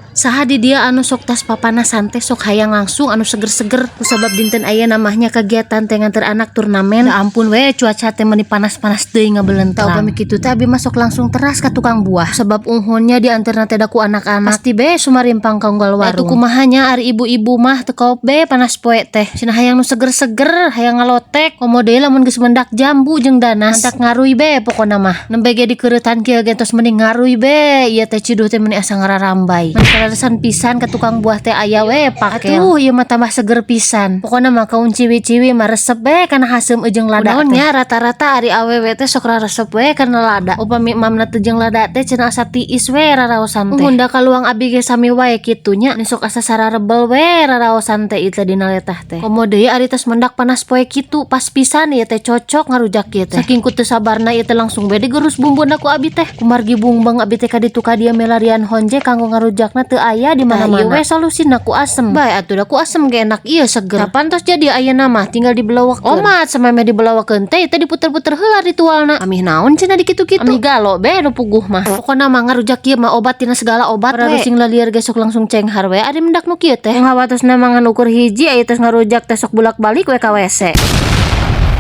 Saha di dieu anu sok tas papanasan teh sok hayang langsung anu seger-seger? Kusabab dinten ayeuna mah nya kagiatan teh nganter anak turnamen. Ya ampun we, cuaca teh meuni panas-panas deui ngabelentrang. Tah, upami kitu teh abi mah sok langsung teras ka tukang buah. Sebab uhunnya dianterna teh da ku anak-anak. Pasti be sumarimpang ka unggal warung. Atuh kumaha nya, ari ibu-ibu mah teu kaop be panas poe teh. Cenah hayang nu seger-seger, hayang ngalotek. Komo deui lamun geus mendak jambu jeung danas. Mantak ngaruy be pokona mah. Nembe ge dikeuretan kieu ge tos mending ngaruy be. Ieu teh ciduh teh meuni asa ngararambay. Kaleresan pisan ke tukang buah teh aya we pakel. Atuh ieu mah tambah seger pisan. Pokona mah kaum ciwi-ciwi mah resep be kana haseum jeung lada teh. Nya rata-rata ari awewe teh sok resep we kana lada. Upami mamna teu jeung lada teh cenah asa tiis we raraosan teh. Mun da kaluang abi ge sami wae kitu nya. Ni sok asa sararebel we raraosan teh ieu dina letah teh. Komo deui ari tos mendak panas poe kitu, pas pisan ieu teh cocok ngarujak ieu teh. Saking ku teu sabarna ieu teh langsung we digerus bumbuna ku abi teh. Kumargi bungbeng abi teh ka ditu ka dieu melarian honje kanggo ngarujakna teu aya di mana-mana. Ieu we solusina ku asem. Bae atuh, da ku asem ge enak ieu seger. Kapan tos jadi ayeuna mah tinggal dibelawakeun. Omat samemeh dibelawakeun teh teh diputer-puter heula ritualna. Amih naon cenah dikitu-kitu. Amih galo be nu puguh mah. Pokona mah ngarujak ieu mah obat tina segala obat we. Sing lalieur ge sok langsung cenghar we ari mendak nu kieu teh. Ngawatosna mangan ukur hiji, aya tos ngarujak teh sok bulak-balik we ka WC.